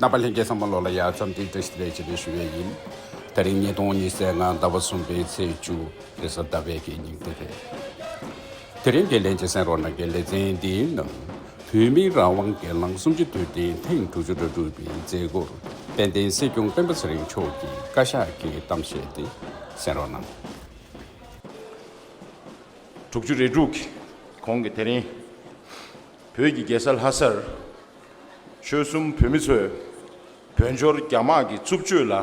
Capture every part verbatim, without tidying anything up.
རྣམ་པ་ལྷན་རྒྱས་ཚང་མ་ལོ་ལ་ཡ་འཚམས་འདྲི་བཀྲ་ཤིས་བདེ་ལེགས་ཞེས་ཞུ་བ་ཡིན། དེ་རིང་ཉིས་སྟོང་ཉི་ཤུ་རྩ་ལྔ་ཟླ་བ་གསུམ་པའི་ཚེས་བཅུ་རེས་གཟའ་ཟླ་བའི་གི་ཉིན་དེ་རེད། དེ་རིང་གི་ལན་གཅིག་གསན་རོགས་གནང་། གི་ལེ་ཚན་འདིའི་ནང་བོད་མིའི་རང་དབང་སྒེར་ལངས་གསུམ་བཅུའི་དུས་དྲན་ཐེངས་དྲུག་ཅུ་རེ་དྲུག་པའི་མཛད་སྒོར་དཔལ་ལྡན་སྲིད་སྐྱོང་སྤེན་པ་ཚེ་རིང་མཆོག་གི་བཀའ་ཤག་གི་གཏམ་བཤད་དེ་གསན་རོགས་གནང་། དྲུག་ཅུ་རེ་དྲུག་གི་གོང་གི་དེ་རིང་བོད་ཀྱི་རྒྱལ་ས་ལྷ་སར་ཆོལ་གསུམ་བོད་མི་ཚོས་བོད་འབྱོར་རྒྱ་དམག་གི་རྩུབ་སྤྱོད་ལ་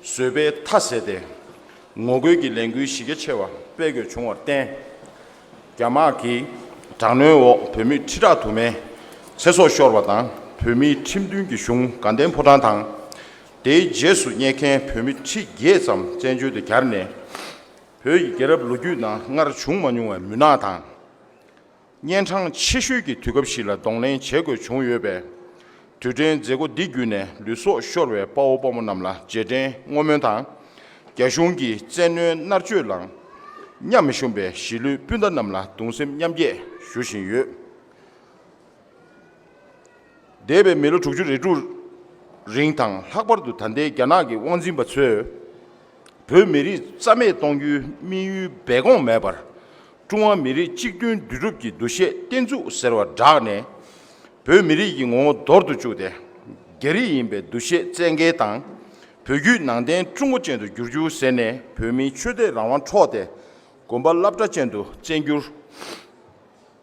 བཟོད་པའི་མཐའ་ཟད་དེ་ངོ་རྒོལ་གྱི་ལས་འགུལ་གཞི་རྒྱ་ཆེ་བ་སྤེལ་དགོས་བྱུང་བར་བརྟེན། རྒྱ་དམག་གིས་དྲག་གནོན་འོག་བོད་མི་ཁྲི་ཕྲག་དུ་མའི་ཚེ་སྲོག་ཤོར་བ་དང་། བོད་མིའི་ཁྲིམས་མཐུན་གྱི་གཞུང་དགའ་ལྡན་ཕོ་བྲང་དང་། དེའི་རྗེས་སུ་སྙེག་མཁན་བོད་མི་ཁྲི་བརྒྱད་ཙམ་བཙན་བྱོལ་དུ་གྱར་ནས། བོད་ཀྱི་རྒྱལ་རབས་ལོ་རྒྱུས་ནང་སྔར་བྱུང་མ་མྱོང་བའི་མུན་ནག་དང་། གཉན་འཕྲང་ཆེ་ཤོས་ཀྱི་དུས་སྐབས་ཤིག་ལ་གདོང་ལེན་བྱེད་དགོས་བྱུང་ཡོད་པས། དུས་དྲན་མཛད་སྒོ་འདི་བརྒྱུད་ནས་ལུས་སྲོག་ཤོར་བའི་དཔའ་བོ་དཔའ་མོ་རྣམས་ལ་རྗེས་དྲན་བསྔོ་སྨོན་དང་། རྒྱ་གཞུང་གི་བཙན་གནོན་མནར་གཅོད་ལ་མཉམ་མི་ཞུམ་པའི་གཞིས་ལུས་སྤུན་ཟླ་རྣམས་ལ་གདུང་སེམས་མཉམ་སྐྱེད་ཞུ་བཞིན་ཡོད། འདས་པའི་མི་ལོ་དྲུག་ཅུ་རེ་དྲུག་རིང་དང་། ལྷག་པར་དུ་ད་ལྟའི་རྒྱ་ནག་གི་དབང་འཛིན་པ་ཚོས་བོད་མི་རིགས་རྩ་མེད་གཏོང་རྒྱུའི་དམིགས་ཡུལ་སྦས་སྐུང་མེད་པར། ཀྲུང་ཧྭ་མི་རིགས་གཅིག་མཐུན་འདུས་གྲུབ་ཀྱི་འདུ་ཤེས་བརྟན་ཚུགས་ཟེར་བ་བསྒྲགས་ནས། བོད་མི་རིགས་ཀྱི་ངོ་བོ་འདོར་དུ་བཅུག་སྟེ། རྒྱ་རིགས་ཡིན་པའི་འདུ་ཤེས་བཙན་འགེལ་དང་། བོད་བརྒྱུད་ནང་བསྟན་ཀྲུང་གོ་ཅན་དུ་བསྒྱུར་རྒྱུ་ཟེར་ནས། བོད་མིའི་ཆོས་དད་རང་དབང་འཕྲོག་སྟེ། དགོན་པ་སློབ་གྲྭ་ཅན་དུ་བཙན་བསྒྱུར།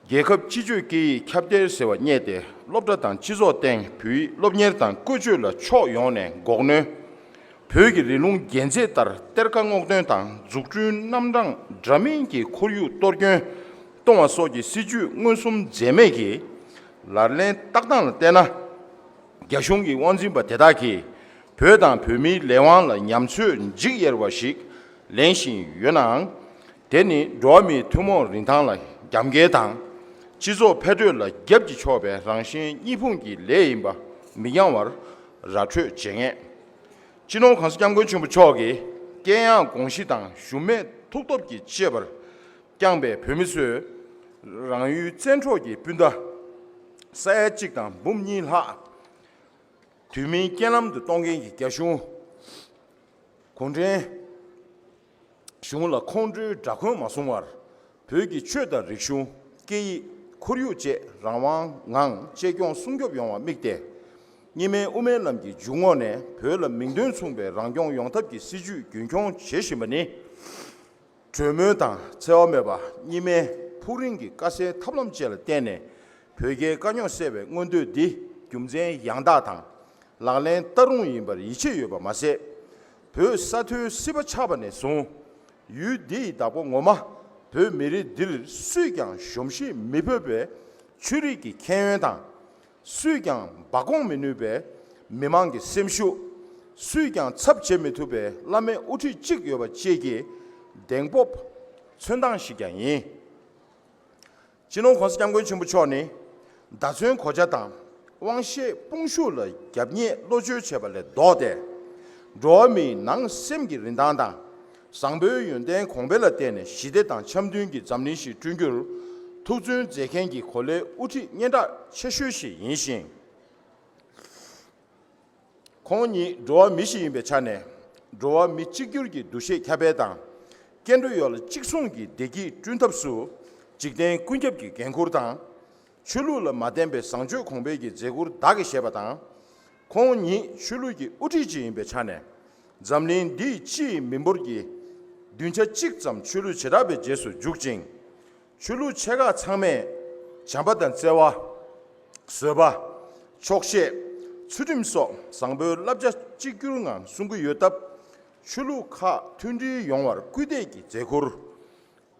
རྒྱལ་ཁབ་སྤྱི་སྤྱོད་སྐད་ཡིག་ཁྱབ་གདལ་ཟེར་བ་བསྙད་དེ། སློབ་གྲྭ་དང་སྤྱི་ཚོགས་སྟེང་བོད་ཡིག་སློབ་གཉེར་དང་བཀོལ་སྤྱོད་ལ་ཕྱོགས་ཡོངས་ནས་འགོག་གནོན། བོད་ཀྱི་རིང་ལུགས་རྒྱན་ཚད་ལྟར་གཏེར་ཁ་སྔོག་འདོན་དང་། འཛུགས་སྐྲུན་རྣམ་གྲངས་འདྲ་མིན་གྱི་ཁོར་ཡུག་གཏོར་སྐྱོན་གཏོང་བ་སོགས་ཀྱི་སྲིད་ཇུས་མངོན་སུམ་འཛེམས་མེད་ཀྱིས། ལག་ལེན་བསྟར་སྟངས་ལ་བལྟས་ན། རྒྱ་གཞུང་གི་དབང་འཛིན་པ་དེ་དག་གིས་བོད་དང་བོད་མིའི་ལས་དབང་ལ་ཉམས་ཚོད་འཇིགས་ཡེར་བ་ཞིག་ལེན་བཞིན་ཡོད་ནའང་། དེ་ནི་འགྲོ་བ་མིའི་ཐུན་མོང་རིན་ཐང་ལ་རྒྱབ་འགལ་དང་། སྤྱི་ཚོགས་འཕེལ་འགྲོས་ལ་རྒྱབ་ཀྱིས་ཕྱོགས་པའི་རང་གཞན་གཉིས་ཕུང་གི་ལས་ཡིན་པ་མི་འགྱང་བར་ར་འཕྲོད་བྱེད་ངེས། སྤྱི་ནོར་གོང་ས་སྐྱབས་མགོན་ཆེན་པོ་མཆོག་གིས་དཀྱེལ་ཡངས་དགོངས་གཞི་དང་ཞུམ་མེད་ཐུགས་སྟོབས་ཀྱི་བཅས་པར་བསྐྱངས་པའི་བོད་མི་ཚོས། རང་ཡུལ་བཙན་འཕྲོག་གི་སྤུན་ཟླ་ས་ཡ་གཅིག་དང་འབུམ་གཉིས་ལྷག་དུས་མིན་རྐྱེན་ལམ་དུ་གཏོང་མཁན་གྱི་རྒྱ་གཞུང་གུང་ཁྲན་གཞུང་ལ་ཁོང་ཁྲོའི་དགྲ་འཁོན་མ་བཟུང་བར། བོད་ཀྱི་ཆོས་དང་རིག་གཞུང་། སྐད་ཡིག་ཁོར་ཡུག་བཅས་རང་དབང་ངང་གཅེས་སྐྱོང་སྲུང་སྐྱོབ་ཡོང་བ་དམིགས་ཏེ། གཉིས་སྨན་དབུ་མའི་ལམ་གྱི་འཇུག་ངོགས་ནས་བོད་ལ་མིང་དོན་མཚུངས་པའི་རང་སྐྱོང་ཡོང་ཐབས་ཀྱི་སྲིད་ཇུས་རྒྱུན་འཁྱོངས་བྱེད་བཞིན་པ་ནི། གྲོས་མོལ་དང་འཚེ་བ་མེད་པ། གཉིས་སྨན་ཕུགས་རིང་གི་དཀའ་སེལ་ཐབས་ལམ་བཅས་ལ་བརྟེན་ནས། བོད་རྒྱའི་དཀའ་རྙོག་སེལ་བའི་མངོན་འདོད་འདི་རྒྱུ་མཚན་ཡང་དག་དང་། ལག་ལེན་བསྟར་རུང་ཡིན་པར་ཡིད་ཆེས་ཡོད་པ་མ་ཟད། བོད་ས་མཐོའི་སྲིད་པ་ཆགས་པ་ནས་བཟུང་། ཡུལ་འདི་ཡི་བདག་པོ་ངོ་མ་བོད་མི་རིགས་འདིར་སུས་ཀྱང་གཞོམ་གཞིག་མི་ཕོད་པའི་ཆོས་རིག་གི་མཁྱེན་ཡོན་དང་། སུས་ཀྱང་འབག་འོང་མི་ནུས་པའི་མི་མང་གི་སེམས་ཤུགས། སུས་ཀྱང་ཚབ་བྱེད་མི་ཐུབ་པའི་བླ་མའི་དབུ་ཁྲིད་ཅིག་ཡོད་པ་བཅས་ཀྱི་གདེང་སྤོབས་མཚོན་སྟངས་ཤིག་ཀྱང་ཡིན། སྤྱི་ནོར་གོང་ས་སྐྱབས་མགོན་ཆེན་པོ་མཆོག་ནི། མདའ་མཚོན་གོ་ཆ་དང་དབང་ཤེད་དཔུང་ཤུགས་ལ་རྒྱབ་གཉེར་བློ་བཅོལ་བྱས་པ་ལས་ལྡོག་སྟེ། འགྲོ་བ་མིའི་ནང་སེམས་ཀྱི་རིན་ཐང་དང་། བཟང་པོའི་ཡོན་ཏན་གོང་འཕེལ་ལ་བརྟེན་ནས་ཞི་བདེ་དང་འཆམ་མཐུན་གྱི་འཛམ་གླིང་ཞིག་བསྐྲུན་རྒྱུར་ཐུགས་བརྩོན་མཛད་མཁན་གྱི་གོ་ལའི་དབུ་ཁྲིད་སྙན་གྲགས་ཆེ་ཤོས་ཤིག་ཡིན་ཞིང་། ཁོང་ཉིད་འགྲོ་བ་མི་ཞིག་ཡིན་པའི་ཆ་ནས། འགྲོ་བ་མི་གཅིག་གྱུར་གྱི་འདུ་ཤེས་ཁྱབ་སྤེལ་དང་། སྐྱེ་འགྲོ་ཡོངས་ལ་གཅིག་མཚུངས་ཀྱི་བདེ་སྐྱིད་བསྐྲུན་ཐབས་སུ། འཇིག་རྟེན་ཀུན་ཁྱབ་ཀྱི་འགན་འཁུར་དང་། ཆོས་ལུགས་ལ་མ་བརྟེན་པའི་བཟང་སྤྱོད་གོང་འཕེལ་གྱི་མཛད་ཁུར་བདག་གིས་བཞེས་པ་དང་། ཁོང་ཉིད་ཆོས་ལུགས་ཀྱི་དབུ་ཁྲིད་ཅིག་ཡིན་པའི་ཆ་ནས། འཛམ་གླིང་འདིའི་སྤྱི་ཡི་མི་འབོར་གྱི་བདུན་ཆ་གཅིག་ཙམ་ཆོས་ལུགས་བྱེ་བྲག་པའི་རྗེས་སུ་འཇུག་ཅིང་། ཆོས་ལུགས་ཆེ་ཁག་ཚང་མས་བྱམས་པ་དང་བརྩེ་བ། བཟོད་པ། ཆོག་ཤེས། ཚུལ་ཁྲིམས་སོགས་བཟང་པོའི་བསླབ་བྱ་གཅིག་གྱུར་ངང་སྲུང་གི་ཡོད་སྟབས། ཆོས་ལུགས་ཁག་མཐུན་སྒྲིལ་ཡོང་བར་སྐུལ་འདེད་ཀྱི་མཛད་ཁུར།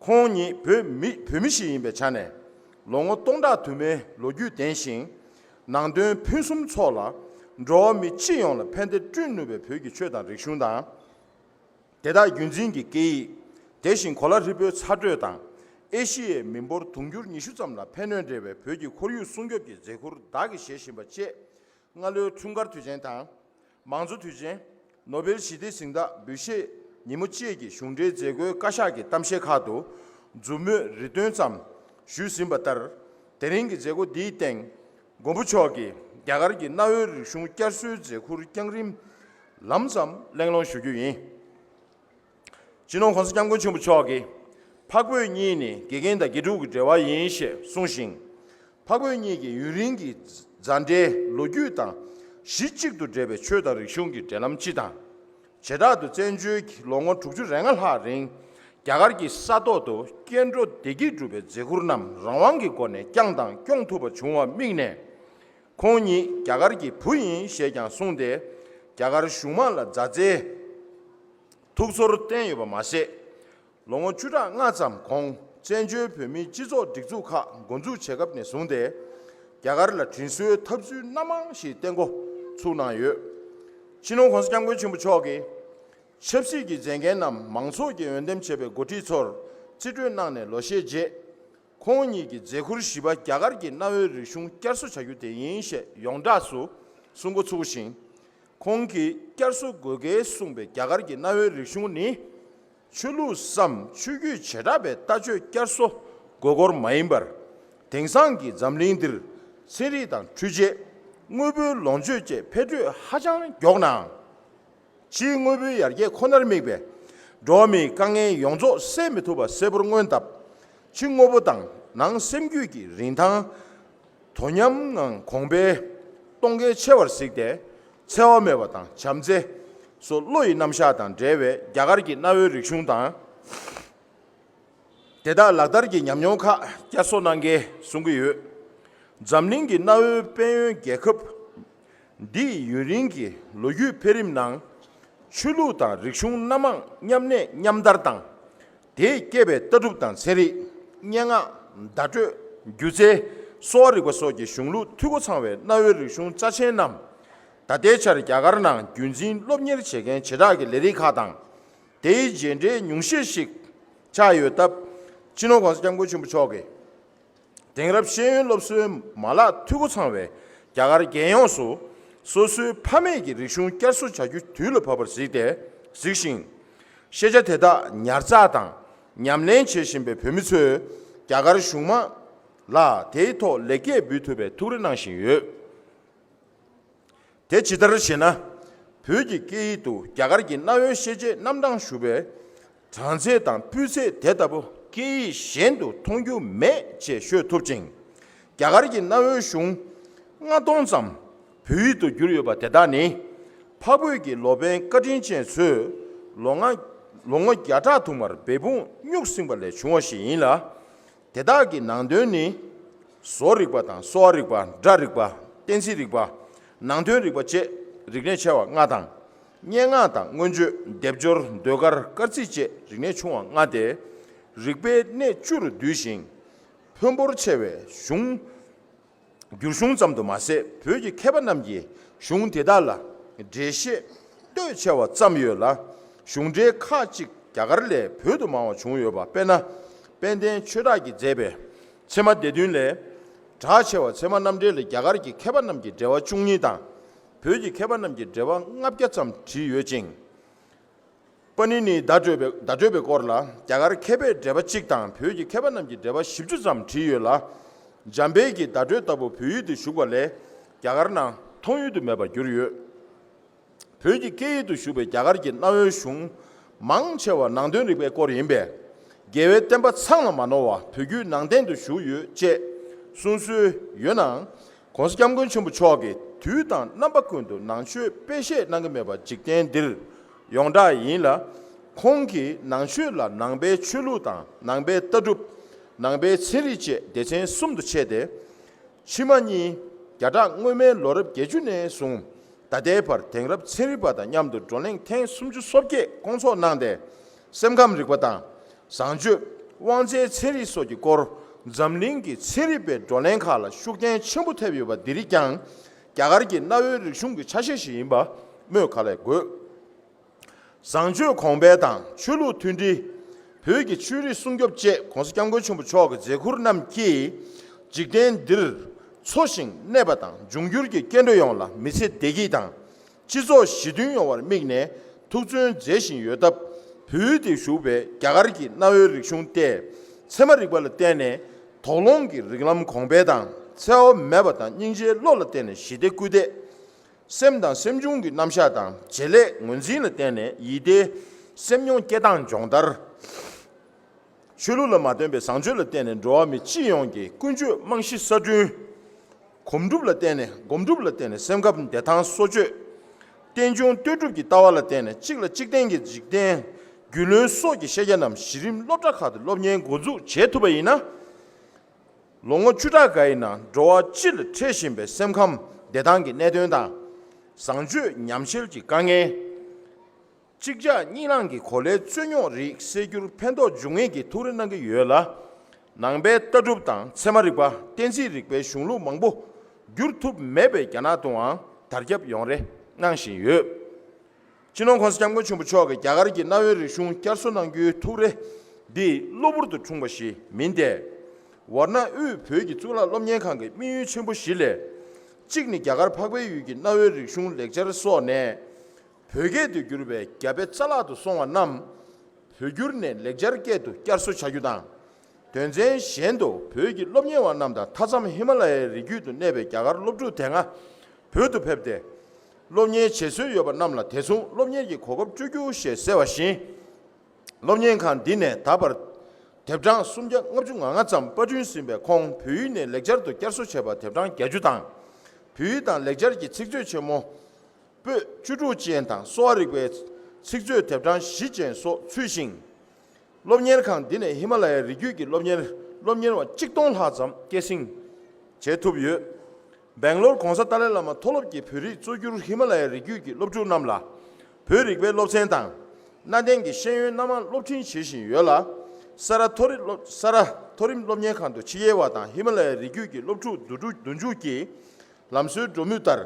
ཁོང་ཉིད་བོད་མི་བོད་མི་ཞིག་ཡིན་པའི་ཆ་ནས། ལོ་ངོ་སྟོང་ཕྲག་དུ་མའི་ལོ་རྒྱུས་ལྡན་ཞིང་། ནང་དོན་ཕུན་སུམ་ཚོགས་ལ། འགྲོ་བ་མི་སྤྱི་ཡོངས་ལ་ཕན་བདེ་བསྐྲུན་ནུས་པའི་བོད་ཀྱི་ཆོས་དང་རིག་གཞུང་དང་། དེ་དག་རྒྱུན་འཛིན་གྱི་སྐད་ཡིག། དེ་བཞིན་གོ་ལ་ཧྲིལ་པོའི་ཚ་དྲོད་དང་། ཨེ་ཤི་ཡའི་མི་འབོར་དུང་ཕྱུར་ཉི་ཤུ་ཙམ་ལ་ཕན་གནོད་འབྲེལ་བའི་བོད་ཀྱི་ཁོར་ཡུག་སྲུང་སྐྱོབ་ཀྱི་མཛད་ཁུར་བདག་གིས་བཞེས་བཞིན་པ་བཅས། སྔ་ལོའི་འཁྲུངས་སྐར་དུས་ཆེན་དང་། མང་གཙོ་དུས་ཆེན། ནོ་བེལ་ཞི་བདེའི་གཟེངས་རྟགས་འབུལ་བཞེས་ཉིན་མོ་བཅས་ཀྱི་གཞུང་འབྲེལ་མཛད་སྒོའི་བཀའ་ཤག་གི་གཏམ་བཤད་ཁག་ཏུ་མཛུབ་མོས་རེ་འདུན་ཙམ་ཞུས་ཟིན་པ་ལྟར། དེ་རིང་གི་མཛད་སྒོ་འདིའི་སྟེང་། མགོན་པོ་མཆོག་གིས་ རྒྱ་གར་གྱི་གནའ་བོའི་རིག་གཞུང་བསྐྱར་གསོའི་མཛད་ཁུར་བསྐྱངས་རིམ་ལམ་ཙམ་གླེང་སློང་ཞུ་རྒྱུ་ཡིན། སྤྱི་ནོར་༸གོང་ས་༸སྐྱབས་མགོན་ཆེན་པོ་མཆོག་གིས། འཕགས་བོད་གཉིས་ནི་དགེ་རྒན་དང་དགེ་ཕྲུག་གི་འབྲེལ་བ་ཡིན་ཞེས་གསུངས་ཤིང་། འཕགས་བོད་གཉིས་ཀྱི་ཡུན་རིང་གི་མཛའ་འབྲེལ་ལོ་རྒྱུས་དང་གཞི་གཅིག་ཏུ་འབྲེལ་བའི་ཆོས་དང་རིག་གཞུང་གི་འབྲེལ་ལམ་སྤྱི་དང་། བྱེ་བྲག་ཏུ་བཙན་བྱོལ་གྱི་ལོ་ངོ་དྲུག་ཅུ་རེ་ལྔ་ལྷག་རིང་རྒྱ་གར་གྱི་ས་ཐོག་ཏུ་སྐྱེ་འགྲོ་བདེ་སྐྱིད་སྒྲུབ་པའི་མཛད་ཁུར་རྣམས་རང་དབང་གི་སྒོ་ནས་བསྐྱངས་དང་སྐྱོང་ཐུབ་པ་བྱུང་བར་དམིགས་ནས། ཁོང་ཉིད་རྒྱ་གར་གྱི་བུ་ཡིན་ཞེས་ཀྱང་གསུངས་ཏེ། རྒྱ་གར་གཞུང་དམངས་ལ་མཛའ་བརྩེའི་ཐུགས་ཚོར་བསྟན་ཡོད་པ་མ་ཟད། ལོ་ངོ་བཅུ་ཕྲག་ལྔ་ཙམ་གོང་བཙན་བྱོལ་བོད་མིའི་སྤྱི་ཚོགས་སྒྲིག་འཛུགས་ཁག་འགོ་འཛུགས་བྱེད་སྐབས་ནས་བཟུང་སྟེ། རྒྱ་གར་ལ་དྲིན་གཟོའི་ཐབས་ཚུལ་སྣ་མང་ཞིག་བསྟེན་འགོ་ཚུགས་གནང་ཡོད། སྤྱི་ནོར་༸གོང་ས་༸སྐྱབས་མགོན་ཆེན་པོ་མཆོག་གིས། ཆབ་སྲིད་ཀྱི་མཛད་འགན་ནམ་མང་ཚོགས་ཀྱིས་འོས་འདེམས་བྱས་པའི་འགོ་ཁྲིད་ཚོར་རྩིས་སྤྲོད་གནང་ནས་ལོ་ཤས་རྗེས། ཁོང་ཉིད་ཀྱི་མཛད་ཁུར་བཞི་པ་རྒྱ་གར་གྱི་གནའ་བོའི་རིག་གཞུང་བསྐྱར་གསོ་བྱ་རྒྱུ་དེ་ཡིན་ཞེས་ཡོངས་གྲགས་སུ་གསུང་འགོ་ཚུགས་ཤིང་། ཁོང་གིས་བསྐྱར་གསོ་དགོས་གལ་གསུངས་པའི་རྒྱ་གར་གྱི་གནའ་བོའི་རིག་གཞུང་ནི། ཆོས་ལུགས་སམ་ཆོས་བརྒྱུད་བྱེ་བྲག་པའི་ལྟ་སྤྱོད་བསྐྱར་གསོ་དགོས་སྐོར་མ་ཡིན་པར། དེང་སང་གི་འཛམ་གླིང་འདིར་ཚན་རིག་དང་འཕྲུལ་ཆས། དངོས་པོའི་ལོངས་སྤྱོད་བཅས་འཕེལ་འགྲོས་ཧ་ཅང་མགྱོགས་ནའང་། ཕྱིའི་དངོས་པོའི་ཡར་རྒྱས་ཁོ་ནར་དམིགས་པའི་འགྲོ་བ་མིའི་དཀའ་ངལ་ཡོངས་རྫོགས་སེལ་མི་ཐུབ་པ་གསལ་པོར་མངོན་སྟབས། ཕྱི་དངོས་པོ་དང་ནང་སེམས་རྒྱུད་ཀྱི་རིན་ཐང་དོ་མཉམ་ངང་གོང་འཕེལ་གཏོང་གལ་ཆེ་བར་གཟིགས་ཏེ། འཚེ་བ་མེད་པ་དང་བྱམས་བརྩེ་སོགས་བློ་ཡི་རྣམ་གཞག་དང་འབྲེལ་བའི་རྒྱ་གར་གྱི་གནའ་བོའི་རིག་གཞུང་དང་། དེ་དག་ལག་བསྟར་གྱི་ཉམས་མྱོང་ཁག་བསྐྱར་གསོ་གནང་གལ་གསུང་གི་ཡོད། འཛམ་གླིང་གི་གནའ་བོའི་དཔལ་ཡོན་རྒྱལ་ཁབ་འདིའི་ཡུན་རིང་གི་ལོ་རྒྱུས་འཕེལ་རིམ་ནང་། ཆོས་ལུགས་དང་རིག་གཞུང་སྣ་མང་མཉམ་གནས་མཉམ་དར་དང་། དེས་བསྐྱེད་པའི་ལྟ་གྲུབ་དང་ཚན་རིག་སྙན་ངག་བརྡ་སྤྲོད། སྒྱུ་རྩལ། གསོ་བ་རིག་པ་སོགས་ཀྱི་གཞུང་ལུགས་འཐུས་སྒོ་ཚང་བའི་གནའ་བོའི་རིག་གཞུང་རྩ་ཆེན་རྣམས། ད་ལྟའི་ཆར་རྒྱ་གར་ནང་རྒྱུན་འཛིན་སློབ་གཉེར་བྱེད་མཁན་བྱེ་བྲག་གི་ལས་རིགས་ཁག་དང་། དེའི་རྗེས་འབྲེལ་ཉུང་ཤས་ཤིག་ཆགས་ཡོད་སྟབས། སྤྱི་ནོར་༸གོང་ས་༸སྐྱབས་མགོན་ཆེན་པོ་མཆོག་གིས། དེང་རབས་ཤེས་ཡོན་སློབ་གསོའི་མ་ལག་འཐུས་སྒོ་ཚང་བའི་རྒྱ་གར་རྒྱལ་ཡོངས་སུ། སོ་སོའི་ཕ་མེས་ཀྱི་རིག་གཞུང་བསྐྱར་གསོ་བྱ་རྒྱུ་དུས་ལ་བབ་པར་གཟིགས་ཏེ། གཟིགས་ཤིང་། ཤེས་བྱ་དེ་དག་ཉར་ཚགས་དང་ཉམས་ལེན་བྱེད་བཞིན་པའི་བོད་མི་ཚོས་རྒྱ་གར་གཞུང་མང་ལ་དེའི་ཐོག་ལེགས་སྐྱེས་འབུལ་ཐུབ་པའི་ཐུགས་རེ་གནང་བཞིན་ཡོད། དེ་ཇི་ལྟར་ཞེ་ན། བོད་ཀྱི་སྐད་ཡིག་ཏུ་རྒྱ་གར་གྱི་གནའ་བོའི་ཤེས་བྱའི་རྣམ་གྲངས་ཞུ་བའི་གྲངས་ཚད་དང་སྤུས་ཚད་དེ་ལྟ་བུ་སྐད་ཡིག་གཞན་དུ་མཐོང་རྒྱུ་མེད་ཅེས་ཤོད་ཐུབ་ཅིང་། རྒྱ་གར་གྱི་གནའ་བོའི་གཞུང་ལྔ་སྟོང་ཙམ་བོད་ཡིག་ཏུ་བསྒྱུར་ཡོད་པ་དེ་དག་ནི། འཕགས་བོད་ཀྱི་ལོ་པཎ་བཀའ་དྲིན་ཅན་ཚོས་ལོ་ལྔ་ལོ་ངོ་བརྒྱ་ཕྲག་དུ་མར་འབད་འབུངས་སྨྱུག་བསྲིངས་པ་ལས་བྱུང་བ་ཞིག་ཡིན་ལ། དེ་དག་གི་ནང་དོན་ནི། བཟོ་རིག་པ་དང་གསོ་བ་རིག་པ། སྒྲ་རིག་པ། གཏན་ཚིགས་རིག་པ། ནང་དོན་རིག་པ་བཅས་རིག་གནས་ཆེ་བ་ལྔ་དང་། སྙན་ངག་དང་མངོན་བརྗོད། སྡེབ་སྦྱོར། ཟློས་གར། སྐར་རྩིས་བཅས་རིག་གནས་ཆུང་བ་ལྔ་སྟེ། རིག་པའི་གནས་བཅུ་རུ་འདུས་ཤིང་། ཕོན་པོར་ཆེ་བའི་གཞུང་། བསྒྱུར་གཞུང་ཙམ་དུ་མ་ཟད། བོད་ཀྱི་མཁས་པ་རྣམས་ཀྱིས་གཞུང་དེ་དག་ལ་འགྲེལ་བཤད་གཏོས་ཆེ་བ་བརྩམས་ཡོད་ལ། གཞུང་འགྲེལ་ཁག་ཅིག་རྒྱ་གར་ལས་བོད་དུ་མང་བ་བྱུང་ཡོད་པ། དཔེར་ན། དཔལ་ལྡན་ཆོས་གྲགས་ཀྱིས་མཛད་པའི་ཚད་མ་སྡེ་བདུན་ལས། གྲགས་ཆེ་བ་ཚད་མ་རྣམ་འགྲེལ་ལས་རྒྱ་གར་གྱི་མཁས་པ་རྣམས་ཀྱིས་འགྲེལ་བ་བཅུ་གཉིས་དང་། བོད་ཀྱི་མཁས་པ་རྣམས་ཀྱིས་འགྲེལ་བ་ལྔ་བརྒྱ་ཙམ་བྲིས་ཡོད་ཅིང་། པཱ་ཎི་ནིའི་བརྡ་སྤྲོད་པའི་བརྡ་སྤྲོད་པའི་སྐོར་ལ་རྒྱ་གར་མཁས་པའི་འགྲེལ་པ་གཅིག་དང་བོད་ཀྱི་མཁས་པ་རྣམས་ཀྱིས་འགྲེལ་པ་བཞི་བཅུ་ཙམ་བྲིས་ཡོད་ལ། འཇམ་དཔལ་གྱི་བརྡ་སྤྲོད་ལྟ་བུ་བོད་ཡིག་ཏུ་བཞུགས་པ་ལས་རྒྱ་གར་ནང་མཐོང་ཡུལ་དུ་མེད་པར་གྱུར་ཡོད། བོད་ཀྱི་སྐད་ཡིག་ཏུ་བཞུགས་པའི་རྒྱ་གར་གྱི་གནའ་བོའི་གཞུང་མང་ཆེ་བ་ནང་དོན་རིག་པའི་སྐོར་ཡིན་པས། རྒྱལ་བའི་བསྟན་པ་ཚང་ལ་མ་ནོར་བ་བོད་བརྒྱུད་ནང་བསྟན་དུ་བཞུགས་ཡོད་ཅེས་གསུངས་སྲོལ་ཡོད་ནའང་། ༸གོང་ས་༸སྐྱབས་མགོན་ཆེན་པོ་མཆོག་གིས་དུས་དང་རྣམ་པ་ཀུན་ཏུ་ནང་ཆོས་སྤེལ་བཤད་གནང་གི་མེད་པ་འཇིག་རྟེན་འདིར་ཡོངས་གྲགས་ཡིན་ལ། ཁོང་གིས་ནང་ཆོས་ལ་ནང་པའི་ཆོས་ལུགས་དང་ནང་པའི་ལྟ་གྲུབ། ནང་པའི་ཚན་རིག་བཅས་སྡེ་ཚན་གསུམ་དུ་ཕྱེ་སྟེ། ཕྱི་མ་གཉིས་བརྒྱ་ཕྲག་སྔོན་མའི་ལོ་རབས་བརྒྱད་ཅུ་ནས་བཟུང་ད་ལྟའི་བར་དེང་རབས་ཚན་རིག་པ་དང་མཉམ་དུ་བགྲོ་གླེང་ཐེངས་སུམ་ཅུ་སོ་བརྒྱད་སྐོང་ཚོགས་གནང་སྟེ། སེམས་ཁམས་རིག་པ་དང་། བཟང་སྤྱོད། དབང་རྩའི་ཚན་རིག་སོགས་ཀྱི་སྐོར་འཛམ་གླིང་གི་ཚན་རིག་པའི་བགྲོ་གླེང་ཁག་ལ་ཤུགས་རྐྱེན་ཆེན་པོ་ཐེབས་ཡོད་པ་འདི་རིགས་ཀྱང་རྒྱ་གར་གྱི་གནའ་བོའི་རིག་གཞུང་གི་ཆ་ཤས་ཤིག་ཡིན་པ་སྨོས་ག་ལས་དགོས། བཟང་སྤྱོད་གོང་འཕེལ་དང་ཆོས་ལུགས་མཐུན་སྒྲིལ། བོད་ཀྱི་ཆོས་རིག་སྲུང་སྐྱོབ་བཅས་༸གོང་ས་༸སྐྱབས་མགོན་ཆེན་པོ་མཆོག་གི་མཛད་ཁུར་རྣམས་ཀྱིས་འཇིག་རྟེན་འདིར་འཚོ་ཞིང་གནས་པ་དང་འབྱུང་འགྱུར་གྱི་སྐྱེ་འགྲོ་ཡོངས་ལ་མི་ཚེ་བདེ་སྐྱིད་དང་། སྤྱི་ཚོགས་ཞི་མཐུན་ཡོང་བར་དམིགས་ནས་ཐུགས་བརྩོན་མཛད་བཞིན་ཡོད་སྟབས། བོད་དུ་བཞུགས་པའི་རྒྱ་གར་གྱི་གནའ་བོའི་རིག་གཞུང་སྟེ། ཚད་མ་རིག་པ་ལ་བརྟེན་ནས་དོགས་སློང་གི་རིགས་ལམ་གོང་འཕེལ་དང་ འཚེ་བ་མེད་པ་དང་སྙིང་རྗེའི་བློ་ལ་བརྟེན་ནས་ཞི་བདེ་སྐུལ་འདེད། སེམས་དང་སེམས་བྱུང་གི་རྣམ་གཞག་དང་བྱེད་ལས་ངོས་འཛིན་ལ་བརྟེན་ནས་ཡིད་བདེའི་སེམས་མྱོང་སྐྱེ་སྟངས་སྦྱོང་བརྡར། ཆོས་ལུགས་ལ་མ་བརྟེན་པའི་བཟང་སྤྱོད་ལ་བརྟེན་ནས་འགྲོ་བ་མི་སྤྱི་ཡོངས་ཀྱི་ཀུན་སྤྱོད་རྨང་གཞི་གསར་སྐྲུན། གོམ་སྒྲུབ་ལ་བརྟེན་ནས་སྒོམ་སྒྲུབ་ལ་བརྟེན་ནས་སེམས་ཁམས་བདེ་ཐང་སོར་ཆུད། རྟེན་འབྱུང་ལྟོས་གྲུབ་ཀྱི་ལྟ་བ་ལ་བརྟེན་ནས་གཅིག་ལ་གཅིག་བརྟེན་གྱི་འཇིག་རྟེན། རྒྱུས་ལོན་སོགས་ཀྱི་ཤེས་བྱ་རྣམས་གཞི་རིམ་སློབ་གྲྭ་ཁག་ཏུ་སློབ་གཉེར་འགོ་འཛུགས་བྱེད་ཐུབ་པ་ཡིན་ན། ལོ་ངོ་བཅུ་ཕྲག་འགའ་ཡི་ནང་འགྲོ་བ་སྤྱི་ལ་འཕྲད་བཞིན་པའི་སེམས་ཁམས་བདེ་ཐང་གི་གནད་དོན་དང་། བཟང་སྤྱོད་ཉམས་ཞན་གྱི་དཀའ་ངལ། གཅིག་རྐྱང་གཉིས་ལང་གི་གོ་ལའི་རྩོད་རྙོག་རིགས་སེལ་རྒྱུར་ཕན་ཐོགས་འབྱུང་ངེས་ཀྱི་ཐུགས་རེ་གནང་གི་ཡོད་ལ། ནང་པའི་ལྟ་གྲུབ་དང་ཚད་མ་རིག་པ་གཏན་ཚིགས་རིག་པའི་གཞུང་ལུགས་མང་པོ་བསྒྱུར་ཐུབ་མེད་པའི་རྒྱ་ནག་ཏུའང་དར་ཁྱབ་ཡོང་རེ་གནང་བཞིན་ཡོད། སྤྱི་ནོར་༸གོང་ས་༸སྐྱབས་མགོན་ཆེན་པོ་མཆོག་གིས་རྒྱ་གར་གྱི་གནའ་བོའི་རིག་གཞུང་བསྐྱར་གསོ་གནང་རྒྱུའི་ཐུགས་རེ་འདི་གློ་བུར་དུ་འཁྲུངས་པ་ཞིག་མིན་ཏེ། ཝཱ་ཎ་དབུས་བོད་ཀྱི་གཙུག་ལག་སློབ་གཉེར་ཁང་གི་དམིགས་ཡུལ་ཆེན་པོ་བཞི་ལས། གཅིག་ནི་རྒྱ་གར་འཕགས་པའི་ཡུལ་གྱི་གནའ་བོའི་རིག་གཞུང་ལེགས་སྦྱར་སོགས་ནས། བོད་སྐད་དུ་བསྒྱུར་བའི་རྒྱ་དཔེ་རྩ་བརླག་ཏུ་སོང་བ་རྣམས། བོད་བསྒྱུར་ནས་ལེགས་སྦྱར་སྐད་དུ་བསྐྱར་གསོ་བྱ་རྒྱུ་དང་། དོན་ཚན་གཞན་དུ་བོད་ཀྱི་སློབ་གཉེར་བ་རྣམས་དང་མཐའ་མཚམས་ཧི་མ་ལ་ཡའི་རི་རྒྱུད་དུ་གནས་པའི་རྒྱ་གར་སློབ་ཕྲུག་དེ་སྔ་བོད་དུ་ཕེབས་ཏེ། སློབ་གཉེར་བྱེད་སྲོལ་ཡོད་པ་རྣམས་ལ་དེ་མཚུངས་སློབ་གཉེར་གྱི་གོ་སྐབས་སྤྲོད་རྒྱུ་ཞེས་གསལ་བ་བཞིན། སློབ་གཉེར་ཁང་འདི་ནས་ད་བར་དེབ་གྲངས་སུམ་བརྒྱ་ལྔ་བཅུ་ང་ལྔ་ཙམ་པར་སྐྲུན་ཟིན་པའི་ཁོངས་བོད་ཡིག་ནས་ལེགས་སྦྱར་དུ་བསྐྱར་གསོ་བྱས་པ་དེབ་གྲངས་བརྒྱད་ཅུ་དང་། བོད་ཡིག་དང་ལེགས་སྦྱར་གྱི་ཚིག་མཛོད་ཆེན་མོ་པོད་བཅུ་དྲུག་ཅན་དང་གསོ་བ་རིག་པའི་ཚིག་མཛོད་དེབ་གྲངས་བཞི་ཅན་སོགས་ཚུད་ཅིང་། སློབ་གཉེར་ཁང་འདི་ནས་ཧི་མ་ལ་ཡའི་རི་རྒྱུད་ཀྱི་སློབ་གཉེར་སློབ་གཉེར་བ་གཅིག་སྟོང་ལྷག་ཙམ་སྐྱེད་སྲིང་བྱེད་ཐུབ་ཡོད། སྦེང་ལོར་༸གོང་ས་ཏཱ་ལའི་བླ་མ་མཐོ་སློབ་ཀྱི་བོད་རིགས་གཙོ་གྱུར་ཧི་མ་ལ་ཡའི་རི་རྒྱུད་ཀྱི་སློབ་ཕྲུག་རྣམས་ལ་བོད་རིག་པའི་སློབ་ཚན་དང་། གནའ་དེང་གི་ཤེས་ཡོན་སྣ་མང་སློབ་འབྲིང་བྱེད་བཞིན་ཡོད་ལ། ས་རཱ་མཐོ་རིམ་སློབ་ས་རཱ་མཐོ་རིམ་སློབ་གཉེར་ཁང་དུ་ཕྱི་རྒྱལ་བ་དང་ཧི་མ་ལ་ཡའི་རི་རྒྱུད་ཀྱི་སློབ་ཕྲུག་བསྡུ་གྲུབ་བསྡུ་འཇུག་གིས། ལམ་སྲོལ་འགྲོ་མུས་ལྟར།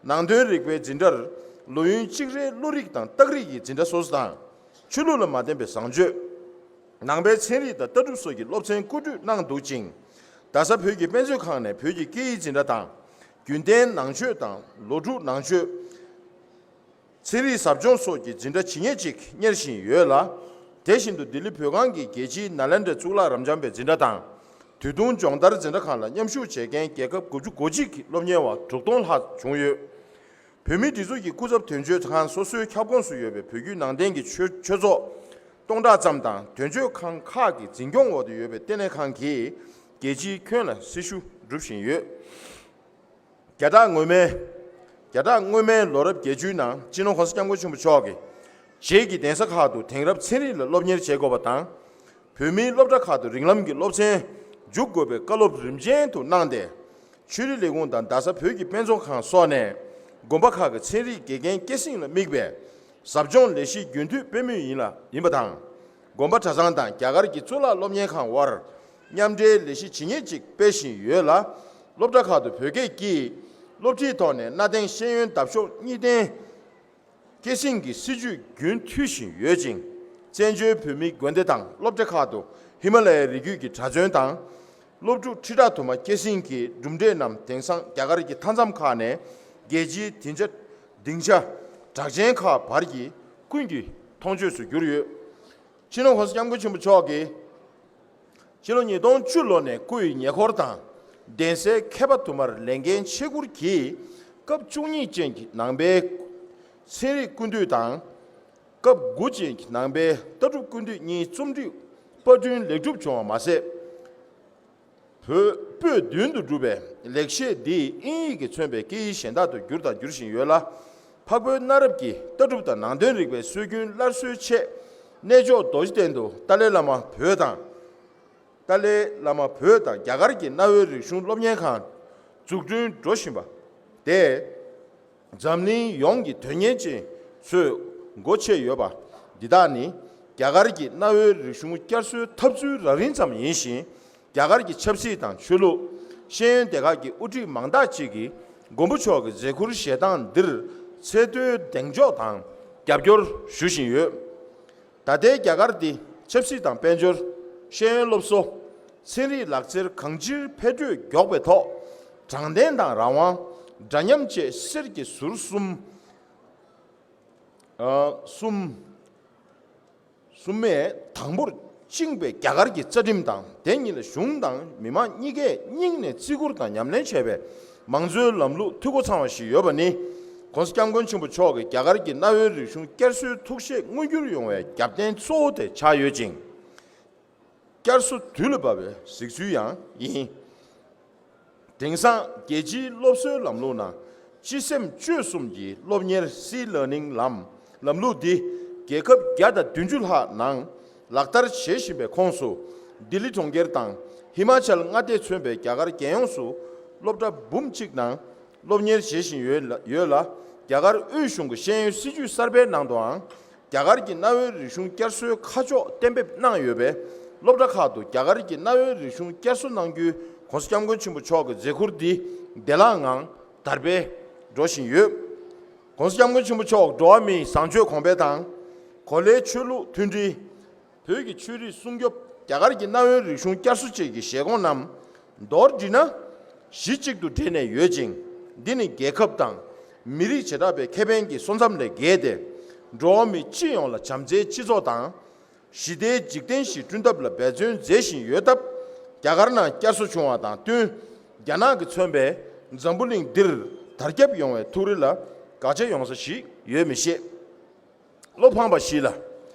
ནང་དོན་རིག་པའི་འཛིན་གྲྭར། ལོ་ཡུན་གཅིག་རེའི་བློ་རིག་དང་རྟགས་རིག་གི་འཛིན་གྲྭ་སོ་སོ་དང་། ཆོས་ལུགས་ལ་མ་བརྟེན་པའི་བཟང་སྤྱོད། ནང་པའི་ཚན་རིག་དང་ལྟ་གྲུབ་སོགས་ཀྱི་སློབ་ཚན་བཀོད་སྒྲིག་གནང་འདུག་ཅིང་། རྡ་ས་བོད་ཀྱི་དཔེ་མཛོད་ཁང་ནས་བོད་ཀྱི་སྐད་ཡིག་འཛིན་གྲྭ་དང་། རྒྱུན་གཏན་ནང་ཆོས་དང་ལོ་དྲུག་ནང་ཆོས། ཚན་རིག་ཟབ་སྦྱོང་སོགས་ཀྱི་འཛིན་གྲྭ་ཇི་སྙེད་ཅིག་གཉེར་བཞིན་ཡོད་ལ། དེ་བཞིན་དུ་ལྡི་ལི་བོད་ཁང་གི་རྒྱལ་སྤྱིའི་ནཱ་ལེནྡྲ་གཙུག་ལག་རབ་འབྱམས་པའི་འཛིན་གྲྭ་དང་། དུས་ཐུང་སྦྱོང་བརྡར་འཛིན་གྲྭ་ཁག་ལ་མཉམ་ཞུགས་བྱེད་མཁན་རྒྱལ་ཁབ་དགུ་བཅུ་གོ་གཅིག་གི་སློབ་གཉེར་བ་དྲུག་སྟོང་ལྷག་བྱུང་ཡོད། བོད་མིའི་སྒྲིག་འཛུགས་ཀྱི་སྐུ་ཚབ་དོན་གཅོད་ཁང་སོ་སོའི་ཁྱབ་ཁོངས་སུ་ཡོད་པའི་བོད་བརྒྱུད་ནང་བསྟན་གྱི་ཆོས་ཆོས་ཚོགས་སྟོང་ཕྲག་ཙམ་དང་དོན་གཅོད་ཁང་ཁག་གི་འཛིན་སྐྱོང་འོག་ཏུ་ཡོད་པའི་ལྟེ་གནས་ཁང་གིས་རྒྱལ་སྤྱིའི་ཁྱོན་ལ་སྲི་ཞུ་སྒྲུབ་བཞིན་ཡོད། བརྒྱ་ཕྲག་སྔོན་མའི། བརྒྱ་ཕྲག་སྔོན་མའི་ལོ་རབས་བརྒྱད་ཅུའི་ནང་སྤྱི་ནོར་༸གོང་ས་༸སྐྱབས་མགོན་ཆེན་པོ་མཆོག་གིས། བྱེས་ཀྱི་གདན་ས་ཁག་ཏུ་དེང་རབས་ཚན་རིག་ལ་སློབ་གཉེར་བྱེད་དགོས་པ་དང་། བོད་མིའི་སློབ་གྲྭ་ཁག་ཏུ་རིགས་ལམ་གྱི་སློབ་ཚན་འཇུག་དགོས་པའི་བཀའ་སློབ་རིམ་ཅན་དུ་གནང་སྟེ། ཆོས་རིག་ལས་ཁུངས་དང་རྡ་ས་བོད་ཀྱི་དཔེ་མཛོད་ཁང་སོགས་ནས་དགོན་པ་ཁག་གི་ཚན་རིག་དགེ་རྒན་སྐྱེད་སྲིང་ལ་དམིགས་པའི་ཟབ་སྦྱོང་ལས་གཞི་རྒྱུན་མཐུད་སྤེལ་མུས་ཡིན་ལ་ཡིན་པ་དང་། དགོན་པ་གྲྭ་ཚང་དང་རྒྱ་གར་གྱི་གཙུག་ལག་སློབ་གཉེར་ཁང་དབར་མཉམ་འབྲེལ་ལས་གཞི་ཇི་སྙེད་ཅིག་སྤེལ་བཞིན་ཡོད་ལ། སློབ་གྲྭ་ཁག་ཏུ་བོད་སྐད་ཀྱིས་སློབ་ཁྲིད་ཐོག་ནས་གནའ་དེང་ཤེས་ཡོན་འདབ་གཤོག་གཉིས་ལྡན་སྐྱེད་སྲིང་གི་སྲིད་ཇུས་རྒྱུན་མཐུད་བཞིན་ཡོད་ཅིང་། བཙན་བྱོལ་བོད་མིའི་དགོན་སྡེ་དང་སློབ་གྲྭ་ཁག་ཏུ་ཧི་མ་ལ་ཡའི་རི་རྒྱུད་ཀྱི་གྲྭ་བཙུན་དང་། སློབ་ཕྲུག་ཁྲི་ཕྲག་དུ་མ་སྐྱེད་སྲིང་གི་གྲུབ་འབྲས་རྣམས་དེང་སང་རྒྱ་གར་གྱི་མཐའ་མཚམས་ཁག་ནས་རྒྱལ་སྤྱིའི་སྡིངས་ཆ་སྡིངས་ཆ་གྲགས་ཅན་ཁག་བར་གྱི་ཀུན་གྱི་མཐོང་ཆོས་སུ་གྱུར་ཡོད། སྤྱི་ནོར་༸གོང་ས་༸སྐྱབས་མགོན་ཆེན་པོ་མཆོག་གིས། ཕྱི་ལོ་ཉིས་སྟོང་བཅུ་ལོ་ནས་སྐུ་ཡི་ཉེ་འཁོར་དང་གདན་སའི་མཁས་པ་དུ་མར་ལས་འགན་ཆེ་བསྐུར་གྱིས། སྐབས་བཅུ་གཉིས་ཅན་གྱི་ནང་པའི་ཚན་རིག་ཀུན་བཏུས་དང་། སྐབས་དགུ་ཅན་གྱི་ནང་པའི་ལྟ་གྲུབ་ཀུན་བཏུས་གཉིས་རྩོམ་སྒྲིག་པར་སྐྲུན་ལེགས་གྲུབ་བྱུང་བ་མ་ཟད། བོད་པོད་བདུན་དུ་གྲུབ་པའི་ལེགས་བཤད་འདི་དབྱིན་ཡིག་གིས་མཚོན་པའི་སྐད་ཡིག་གཞན་དག་ཏུ་བསྒྱུར་དང་བསྒྱུར་བཞིན་ཡོད་ལ། འཕགས་བོད་གནའ་རབས་ཀྱི་ལྟ་གྲུབ་དང་ནང་དོན་རིག་པའི་སྲོལ་རྒྱུན་སླར་གསོའི་ཆེད། གནས་མཆོག་རྡོ་རྗེ་གདན་དུ་ཏཱ་ལའི་བླ་མ་བོད་དང་། ཏཱ་ལའི་བླ་མ་བོད་དང་རྒྱ་གར་གྱི་གནའ་བོའི་རིག་གཞུང་སློབ་གཉེར་ཁང་འཛུགས་སྐྲུན་འགྲོ་བཞིན་པ་དེས། འཛམ་གླིང་ཡོངས་ཀྱི་དོན་གཉེར་ཅན་ཚོས་སྒོ་ཕྱེ་ཡོད་པ། འདི་དག་ནི་རྒྱ་གར་གྱི་གནའ་བོའི་རིག་གཞུང་བསྐྱར་གསོའི་འཐབ་རྩོད་རགས་རིམ་ཙམ་ཡིན་ཞིང་། རྒྱ་གར་གྱི་ཆབ་སྲིད་དང་ཆོས་ལུགས། ཤེས་ཡོན་སྡེ་ཁག་གི་དབུ་ཁྲིད་མང་དག་ཅིག་གིས་མགོན་པོ་མཆོག་གི་མཛད་ཁུར་བཞེས་སྟངས་འདིར་ཚད་མཐོའི་གདེང་འཇོག་དང་རྒྱབ་སྐྱོར་ཞུ་བཞིན་ཡོད། ད་ལྟའི་རྒྱ་གར་འདི་ཆབ་སྲིད་དང་དཔལ་འབྱོར། ཤེས་ཡོན་སློབ་གསོ། ཚན་རིག་ལག་རྩལ་གང་ཅིར་འཕེལ་འགྲོས་མགྱོགས་པའི་ཐོག་དྲང་བདེན་དང་རང་དབང་། འདྲ་མཉམ་བཅས་གསེར་གྱི་ཟུར་གསུམ། ཨ། གསུམ། གསུམ་མས་དང་པོར་ བཅིངས་པའི་རྒྱ་གར་གྱི་རྩ་ཁྲིམས་དང་། དེ་ཉིད་ལ་གཞུང་དང་མི་མང་གཉིས་ཀས་སྙིང་ནས་བརྩི་བཀུར་དང་ཉམས་ལེན་བྱས་པའི་མང་གཙོའི་ལམ་ལུགས་འཐུས་སྒོ་ཚང་བ་ཞིག་ཡོད་པ་ནི། ྋགོང་ས་ྋསྐྱབས་མགོན་ཆེན་པོ་མཆོག་གིས་རྒྱ་གར་གྱི་གནའ་བོའི་རིག་གཞུང་བསྐྱར་གསོའི་ཐུགས་བཞེད་མངོན་འགྱུར་ཡོང་བའི་རྒྱབ་རྟེན་གཙོ་བོ་དེ་ཆགས་ཡོད་ཅིང་། བསྐྱར་གསོ་དུས་ལ་བབ་པའི་གཟིགས་ཚུལ་ཡང་ཡིན། དེང་སང་རྒྱལ་སྤྱིའི་སློབ་གསོའི་ལམ་ལུགས་ནང་སྤྱི་སེམས་བཅོས་གསུམ་གྱི་སློབ་གཉེར་སི་ལར་ནིང་ལམ་ལམ་ལུགས་འདི་རྒྱལ་ཁབ་བརྒྱ་དང་བདུན་ཅུ་ལྷག་ནང་ལག་བསྟར་བྱེད་བཞིན་པའི་ཁོངས་སུ། ལྡི་ལི་གྲོང་ཁྱེར་དང་ཧི་མ་ཅལ་མངའ་སྡེ་མཚོན་པའི་རྒྱ་གར་རྒྱལ་ཡོངས་སུ་སློབ་གྲྭ་འབུམ་གཅིག་ནང་སློབ་གཉེར་བྱེད་བཞིན་ཡོད་ལ་ཡོད་ལ། རྒྱ་གར་དབུས་གཞུང་གི་ཤེས་ཡོན་སྲིད་ཇུས་གསར་པའི་ནང་དུའང་རྒྱ་གར་གྱི་གནའ་བོའི་རིག་གཞུང་བསྐྱར་གསོའི་ཁ་ཕྱོགས་གཏན་འབེབས་གནང་ཡོད་པས། སློབ་གྲྭ་ཁག་ཏུ་རྒྱ་གར་གྱི་གནའ་བོའི་རིག་གཞུང་བསྐྱར་གསོ་གནང་རྒྱུའི་ྋགོང་ས་ྋསྐྱབས་མགོན་ཆེན་པོ་མཆོག་གི་མཛད་ཁུར་འདི་བདེ་བླག་ངང་དར་སྤེལ་འགྲོ་བཞིན་ཡོད། ྋགོང་ས་ྋསྐྱབས་མགོན་ཆེན་པོ་མཆོག་འགྲོ་བ་མིའི་བཟང་སྤྱོད་གོང་འཕེལ་དང་། གོ་ལའི་ཆོས་ལུགས་མཐུན་སྒྲིལ། བོད་ཀྱི་ཆོས་རིག་སྲུང་སྐྱོབ། རྒྱ་གར་གྱི་གནའ་བོའི་རིག་གཞུང་བསྐྱར་གསོ་བཅས་ཀྱི་བཞེད་དགོངས་རྣམས་མདོར་དྲིལ་ན། གཞི་གཅིག་ཏུ་སྦྲེལ་ནས་ཡོད་ཅིང་། འདི་ནི་རྒྱལ་ཁབ་དང་མི་རིགས་བྱེ་བྲག་པའི་ཁེ་ཕན་གྱི་སོ་མཚམས་ལས་བརྒལ་ཏེ། འགྲོ་བ་མི་སྤྱི་ཡོངས་ལ་བྱམས་བརྩེའི་སྤྱི་ཚོགས་དང་། ཞི་བདེའི་འཇིག་རྟེན་ཞིག་བསྐྲུན་ཐབས་ལ་འབད་བརྩོན་མཛད་བཞིན་ཡོད་སྟབས། རྒྱ་གར་ནང་བསྐྱར་གསོ་བྱུང་བ་དང་བསྟུན། རྒྱ་ནག་གིས་མཚོན་པའི་འཛམ་བུ་གླིང་འདིར་དར་ཁྱབ་ཡོང་བའི་ཐུགས་རེ་ལ་དགག་བྱ་ཡོང་ས་ཞིག་ཡོད་མི་ཤེས། བློ་ཕངས་པ་ཞིག་ལ།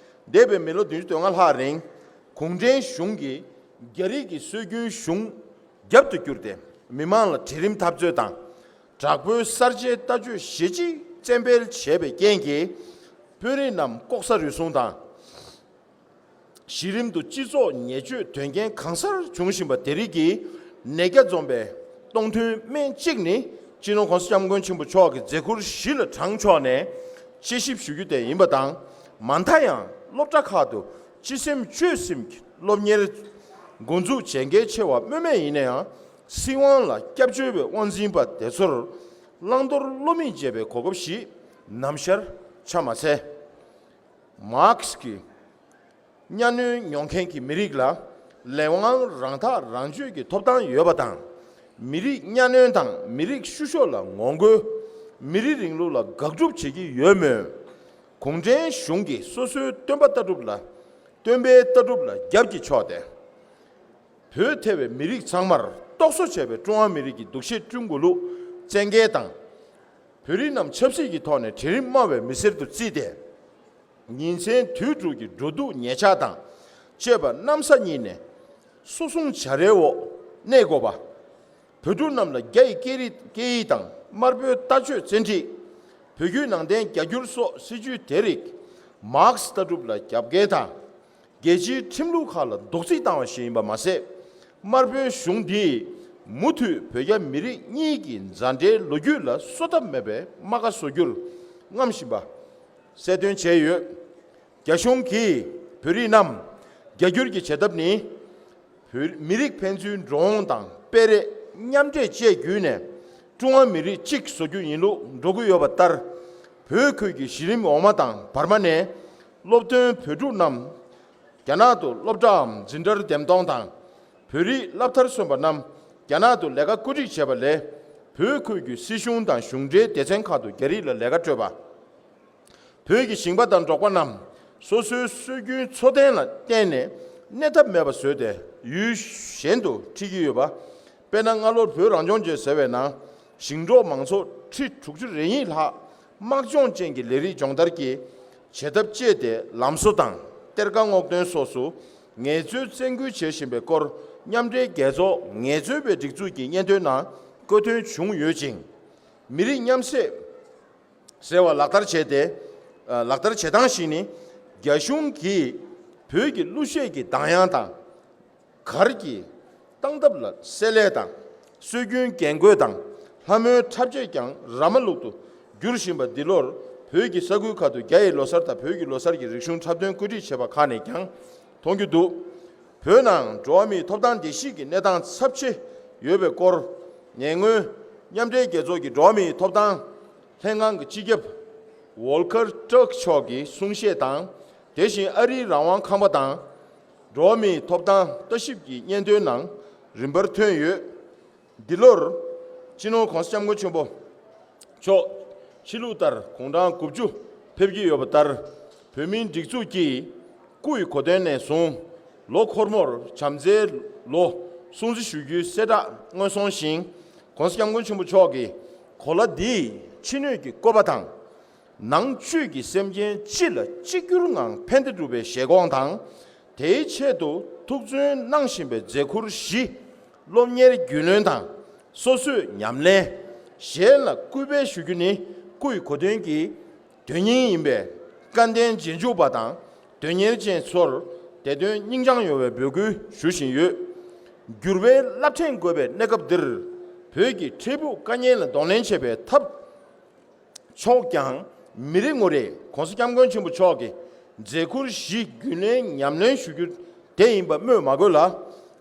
འདས་པའི་མི་ལོ་བདུན་ཅུ་དོན་ལྔ་ལྷག་རིང་། གུང་ཁྲན་གཞུང་གིས་རྒྱ་རིགས་ཀྱི་སྲོལ་རྒྱུན་གཞུང་རྒྱབ་ཏུ་བསྐྱུར་ཏེ། མི་མང་ལ་གྲལ་རིམ་འཐབ་རྩོད་དང་། དྲག་པོའི་གསར་བརྗེའི་ལྟ་སྤྱོད་ཞེ་གཅིག་བཙན་སྤེལ་བྱས་པའི་རྐྱེན་གྱིས། དཔོན་རིགས་རྣམས་ལྐོག་ཟ་རུལ་སུངས་དང་། གཞི་རིམ་དུ་སྤྱི་ཚོགས་ཉེས་སྤྱོད་དོན་རྐྱེན་གང་སར་འབྱུང་བཞིན་པ་དེ་རིགས་ཀྱི་ནད་བརྒྱ་འཛོམས་པའི་སྟོང་ཐུན་སྨན་གཅིག་ནི། སྤྱི་ནོར་༸གོང་ས་༸སྐྱབས་མགོན་ཆེན་པོ་མཆོག་གི་མཛད་ཁུར་གཞི་ལ་དྲངས་ཕྱོགས་ནས་དཔྱད་ཞིབ་ཞུ་རྒྱུ་དེ་ཡིན་པ་དང་། མ་མཐའ་ཡང་སློབ་གྲྭ་ཁག་ཏུ་སྤྱི་སེམས་བཅོས་སེམས་ཀྱི་སློབ་གཉེར་འགོ་འཛུགས་བྱེད་གལ་ཆེ་བ་སྨོས་མེད་ཡིན་ན་ཡང་། སྲིད་དབང་ལ་སྐྱབས་བཅོལ་བའི་དབང་འཛིན་པ་དེ་ཚོར་བླང་དོར་བློ་མིག་འབྱེད་པའི་གོ་སྐབས་ཤིག་ནམ་ཞར་ཆགས་མ་ཚད། མཱར་ཁེ་སི་ཀྱི་གཉའ་གནོན་མྱོང་མཁན་གྱི་མི་རིགས་ལ་ལས་དབང་རང་ཐག་རང་གཅོད་ཀྱི་ཐོབ་ཐང་ཡོད་པ་དང་། མི་རིགས་གཉའ་གནོན་དང་མི་རིགས་བཤུ་གཞོག་ལ་ངོ་རྒོལ། མི་རིགས་རིང་ལུགས་ལ་དགག་སྒྲུབ་བྱེད་ཀྱི་ཡོད་མོད། གུང་ཁྲན་གཞུང་གིས་སོ་སོའི་སྟོན་པ་ལྟ་གྲུབ་ལ། སྟོན་པའི་ལྟ་གྲུབ་ལ་རྒྱབ་ཀྱིས་ཕྱོགས་ཏེ། བོད་ཐེ་བའི་མི་རིགས་ཚང་མར་རྟོག་བཟོ་བྱས་པའི་ཀྲུང་ཧྭ་མི་རིགས་ཀྱི་འདུ་ཤེས་བསྐྲུན་དགོས་ལུགས་བཙན་འགེལ་དང་། བོད་རིགས་རྣམས་ཆབ་སྲིད་ཀྱི་ཐོག་ནས་གྲལ་རིམ་དམའ་བའི་མི་སེར་དུ་བརྩིས་ཏེ། ཉིན་མཚན་དུས་དྲུག་གི་འགྲོ་འདུག་ཉལ་འཆག་དང་བཅས་པ་གནམ་ས་གཉིས་ནས་སོ་སྲུང་བྱ་རའི་འོག་གནས་དགོས་པ། བོད་ཕྲུག་རྣམས་ལ་རྒྱ་ཡི་སྐད་རིགས་སྐད་ཡིག་དང་དམར་པོའི་ལྟ་སྤྱོད་བཙན་ཁྲིད། བོད་བརྒྱུད་ནང་བསྟན་རྒྱ་སྒྱུར་སོགས་སྲིད་ཇུས་དེ་རིགས་མཱར་ཁེ་སི་ལྟ་གྲུབ་ལ་རྒྱབ་འགལ་དང་། རྒྱལ་སྤྱིའི་ཁྲིམས་ལུགས་ཁག་ལ་རྡོག་རྫིས་བཏང་བ་ཞིག་ཡིན་པ་མ་ཟད། དམར་པོའི་གཞུང་འདིས་མུ་མཐུད་བོད་རྒྱ་མི་རིགས་གཉིས་ཀྱི་མཛའ་འབྲེལ་ལོ་རྒྱུས་ལ་བཟོད་ཐབས་མེད་པའི་རྨ་ཁ་བཟོ་རྒྱུར་རྔམ་བཞིན་པ་གསལ་སྟོན་བྱས་ཡོད། རྒྱ་གཞུང་གིས་བོད་རིགས་རྣམས་རྒྱ་སྒྱུར་གྱི་བྱེད་ཐབས་ནི། བོད་མི་རིགས་ཕན་ཚུན་འགྲོ་འོང་དང་སྤེལ་རེས་མཉམ་འདྲེས་བཅས་བརྒྱུད་ནས་ཀྲུང་ཧྭ་མི་རིགས་གཅིག་བཟོ་རྒྱུ་ཡིན་ལུགས་འགྲོ་གི་ཡོད་པ་ལྟར། བོད་ཁུལ་གྱི་གཞི་རིམ་འོག་མ་དང་བར་མ་ནས་སློབ་ཐོན་བོད་ཕྲུག་རྣམས་རྒྱ་ནག་ཏུ་སློབ་གྲྭའམ་འཛིན་གྲྭར་འདེམས་གཏོང་དང་། བོད་རིགས་སློབ་མཐར་སོན་པ་རྣམས་རྒྱ་ནག་ཏུ་ལས་ཀ་བཀོད་སྒྲིག་བྱས་པ་ལས། བོད་ཁུལ་གྱི་སྲིད་གཞུང་དང་གཞུང་འབྲེལ་སྡེ་ཚན་ཁག་ཏུ་རྒྱ་རིགས་ལ་ལས་ཀ་སྤྲོད་པ། བོད་ཀྱི་ཞིང་པ་དང་འབྲོག་པ་རྣམས་སོ་སོའི་སྲོལ་རྒྱུན་འཚོ་རྟེན་ལ་བརྟེན་ནས་གནས་ཐབས་མེད་པ་བཟོས་ཏེ་ཡུལ་གཞན་དུ་ཁྲིད་ཀྱི་ཡོད་པ། དཔེར་ན་སྔ་ལོར་བོད་རང་སྐྱོང་ལྗོངས་ཟེར་བའི་ནང་ཞིང་འབྲོག་མང་ཚོགས་ཁྲི་དྲུག་ཅུ་རེ་གཉིས་ལྷག་དམག་སྦྱོང་ཅན་གྱི་ལས་རིགས་སྦྱོང་བརྡར་གྱི་བྱེད་ཐབས་སྤྱད་དེ་ལམ་བཟོ་དང་གཏེར་ཁ་སྔོག་འདོན་སོགས་སུ་ངལ་རྩོལ་བཙན་སྐུལ་བྱེད་བཞིན་པའི་སྐོར་མཉམ་འབྲེལ་རྒྱལ་ཚོགས་ངལ་རྩོལ་པའི་སྒྲིག་འཛུགས་ཀྱི་སྙན་ཐོའི་ནང་བཀོད་དོན་བྱུང་ཡོད་ཅིང་། མི་རིགས་མཉམ་བསྲེས། ཟེར་བ་ལག་བསྟར་བྱས་ཏེ། ལག་བསྟར་བྱེད་སྟངས་ཤིག་ནི། རྒྱ་གཞུང་གིས་བོད་ཀྱི་གླུ་གཞས་ཀྱི་གདངས་དབྱངས་དང་། གར་གྱི་སྟངས་སྟབས་ལ་བསྲེ་ལྷད་དང་། སྲོལ་རྒྱུན་རྒྱན་གོས་དང་ལྷ་མོའི་འཁྲབ་ཆས་ཀྱང་ར་མ་ལུག་ཏུ་བསྒྱུར་བཞིན་པ་འདི་ལོར་བོད་ཀྱི་ས་ཁུལ་ཁག་ཏུ་རྒྱ་ཡི་ལོ་གསར་དང་བོད་ཀྱི་ལོ་གསར་གྱི་རིག་གཞུང་འཁྲབ་སྟོན་བཀོད་སྒྲིག་བྱས་པ་ཁག་ནས་ཀྱང་མཐོང་རྒྱུ་འདུག་བོད་ནང་འགྲོ་བ་མིའི་ཐོབ་ཐང་བརྡལ་བཤིག་གི་གནས་སྟངས་ཚབས་ཆེ་ཡོད་པའི་སྐོར། ཉེ་སྔོན་མཉམ་འབྲེལ་རྒྱལ་ཚོགས་ཀྱི་འགྲོ་བ་མིའི་ཐོབ་ཐང་ལྷན་ཁང་གི་སྤྱི་ཁྱབ་ཝོལ་ཀར་ཊརྐ་མཆོག་གི་གསུང་བཤད་དང་། དེ་བཞིན་ཨ་རིའི་རང་དབང་ཁང་པ་དང་འགྲོ་བ་མིའི་ཐོབ་ཐང་ལྟ་ཞིབ་ཀྱི་སྙན་ཐོའི་ནང་རིམ་པར་ཐོན་ཡོད། འདི་ལོར་སྤྱི་ནོར་༸གོང་ས་༸སྐྱབས་མགོན་ཆེན་པོ་མཆོག་ཕྱི་ལུགས་ལྟར་དགུང་གྲངས་དགུ་བཅུ་ཕེབས་ཀྱི་ཡོད་པ་ལྟར། བོད་མིའི་སྒྲིག་འཛུགས་ཀྱིས་སྐུ་ཡི་གོ་སྟོན་ནས་བཟུང་ ལོ་འཁོར་མོར་བྱམས་བརྩེའི་ལོ་སྲུང་བརྩི་ཞུ་རྒྱུའི་གསལ་བསྒྲགས་སྔོན་སོང་ཞིང་། ྋགོང་ས་ྋསྐྱབས་མགོན་ཆེན་པོ་མཆོག་གིས་གོ་ལ་འདིའི་ཕྱི་སྣོད་ཀྱི་བཀོད་པ་དང་། ནང་བཅུད་ཀྱི་སེམས་ཅན་སྤྱི་ལ་གཅིག་གྱུར་ངང་ཕན་བདེ་སྒྲུབ་པའི་བཞེད་དགོངས་དང་། དེའི་ཆེད་དུ་ཐུགས་བརྩོན་གནང་བཞིན་པའི་མཛད་ཁུར་བཞི། སློབ་གཉེར་རྒྱུས་ལོན་དང་སོ་སོས་ཉམས་ལེན་བཞེས་ལ་སྐུལ་སྤེལ་ཞུ་རྒྱུ་ནི་སྐུའི་གོ་སྟོན་གྱི་དོན་སྙིང་ཡིན་པས། སྐལ་ལྡན་རྗེས་འཇུག་པ་དང་དོན་གཉེར་ཅན་ཚོར་དེ་དོན་སྙིང་བཅངས་ཡོང་བའི་འབོད་སྐུལ་ཞུ་བཞིན་ཡོད། འགྱུར་བའི་རླབས་ཕྲེང་འགོད་པའི་གནས་སྐབས་འདིར། བོད་ཀྱི་འཕྲལ་ཕུགས་དཀའ་ངལ་ལ་གདོང་ལེན་བྱེད་པའི་ཐབས་མཆོག་ཀྱང་མི་རེ་ངོ་རེས་ྋགོང་ས་ྋསྐྱབས་མགོན་ཆེན་པོ་མཆོག་གི་མཛད་ཁུར་བཞི་རྒྱུས་ལོན་ཉམས་ལེན་ཞུ་རྒྱུ་དེ་ཡིན་པ་སྨོས་མ་དགོས་ལ།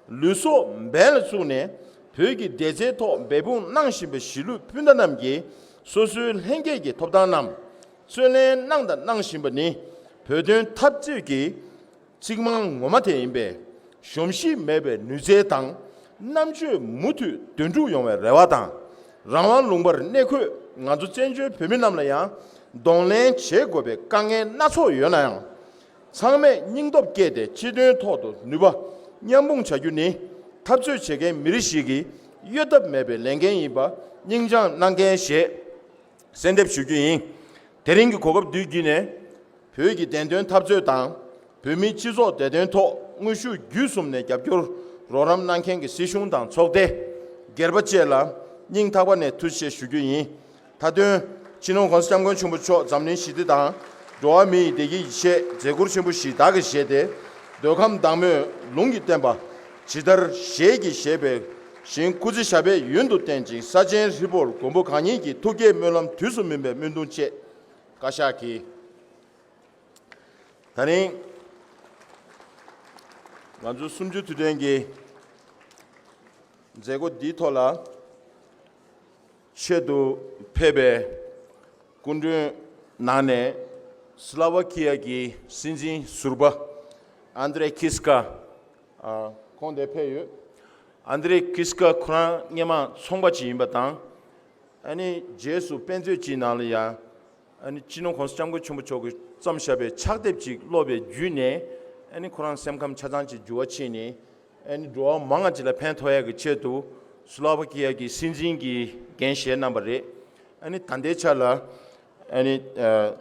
ལུས་སྲོག་འབེན་ལ་བཙུགས་ནས་བོད་ཀྱི་བདེ་རྩའི་ཐོག་འབད་འབུངས་གནང་བཞིན་པའི་གཞིས་ལུས་སྤུན་ཟླ་རྣམས་ཀྱིས་སོ་སོའི་ལྷན་སྐྱེས་ཀྱི་ཐོབ་ཐང་རྣམས་རྩོད་ལེན་གནང་དང་གནང་བཞིན་པ་ནི་བོད་དོན་འཐབ་རྩོད་ཀྱི་ཚིག་མང་ངོ་མ་དེ་ཡིན་པས། གཞོམ་གཞིག་མེད་པའི་ནུས་རྩལ་དང་རྣམ་དཔྱོད་མུ་མཐུད་འདོན་སྒྲུག་ཡོང་བའི་རེ་བ་དང་། རང་དབང་ལུང་པར་གནས་འཁོད་ང་ཚོ་བཙན་བྱོལ་བོད་མི་རྣམས་ལ་ཡང་གདོང་ལེན་བྱེད་དགོས་པའི་དཀའ་ངལ་སྣ་ཚོགས་ཡོད་ན་ཡང་། ཚང་མས་སྙིང་སྟོབས་བསྐྱེད་དེ་སྤྱི་དོན་ཐོག་ཏུ་ནུས་པ་མཉམ་སྤུངས་བྱ་རྒྱུ་ནི་འཐབ་རྩོད་བྱེད་མཁན་མི་རིགས་ཤིག་གི་གཡོལ་ཐབས་མེད་པའི་ལས་འགན་ཡིན་པ་སྙིང་བཅངས་གནང་གལ་ཞེས་གསལ་འདེབས་ཞུ་རྒྱུ་ཡིན། དེ་རིང་གི་གོ་སྐབས་འདི་བརྒྱུད་ནས། བོད་ཀྱི་བདེན་དོན་འཐབ་རྩོད་དང་། བོད་མིའི་སྤྱི་ཚོགས་བདེ་དོན་ཐོག་དངོས་ཤུགས་བརྒྱུད་གསུམ་ནས་རྒྱབ་སྐྱོར་རོགས་རམ་གནང་མཁན་གྱི་སྲིད་གཞུང་དང་ཚོགས་སྡེ། སྒེར་པ་བཅས་ལ་སྙིང་ཐག་པ་ནས་ཐུགས་རྗེ་ཆེ་ཞུ་རྒྱུ་ཡིན། མཐའ་དོན། སྤྱི་ནོར་༧གོང་ས་༧སྐྱབས་མགོན་ཆེན་པོ་མཆོག་འཛམ་གླིང་ཞི་བདེ་དང་། འགྲོ་བ་མི་ཡི་བདེ་སྐྱིད་ཀྱི་ཆེད་མཛད་ཁུར་ཆེན་པོ་ཞིག་བདག་གིས་བཞེས་ཏེ། འདོད་ཁམས་བདག་མོས་ལུང་གིས་བསྟན་པ། ཇི་ལྟར་ཞལ་གྱིས་བཞེས་པའི་བཞིན། སྐུ་ཚེ་ཞབས་པད་ཡུན་དུ་བརྟན་ཅིང་། ས་ཆེན་ཧྲིལ་པོར་མགོན་པོ་གང་ཉིད་ཀྱི་ཐུགས་བསྐྱེད་སྨོན་ལམ་དུས་སུ་སྨིན་པའི་སྨོན་འདུན་བཅས། བཀའ་ཤག་གིས། ད་རིང་ང་ཚོ་གསུམ་བཅུ་དུས་དྲན་གྱི་མཛད་སྒོ་འདིའི་ཐོག་ལ་ཆེད་དུ་ཕེབས་པའི་སྐུ་མགྲོན་ནང་ནས་སི་ལ་ཝ་ཁི་ཡ་གི་སྲིད་འཛིན་ཟུར་པ་ཨན་དྲེ་ཁིས་ཀ། ཨ། ཁོང་དེ་ཕེབས་ཡོད། ཨན་དྲེ་ཁིས་ཀ་ཁོ་རང་སྔོན་མ་ཚོང་པ་ཅིག་ཡིན་པ་དང་། ཨ་ནི་རྗེས་སུ་དཔེ་མཛོད་ཅིག་ནང་ལ་ཡང་། ཨ་ནི་སྤྱི་ནོར་༧གོང་ས་༧སྐྱབས་མགོན་ཆེན་པོ་མཆོག་གིས་བརྩམས་བཞག་པའི་ཕྱག་དེབ་ཅིག་ཀློག་པའི་བརྒྱུད་ནས། ཨ་ནི་ཁོ་རང་སེམས་ཁམས་ཆ་ཚང་ཅིག་འགྱུར་བ་ཕྱིན་ནས། ཨ་ནི་འགྲོ་བ་མང་ང་ཅིག་ལ་ཕན་ཐོགས་ཡག་གི་ཆེད་དུ་སི་ལ་ཝ་ཁི་ཡ་གི་སྲིད་འཛིན་གྱི་འགན་བཞེས་གནང་བ་རེད། ཨ་ནི་ད་ལྟའི་ཆ་ལ་ཨ་ནི་ཨ་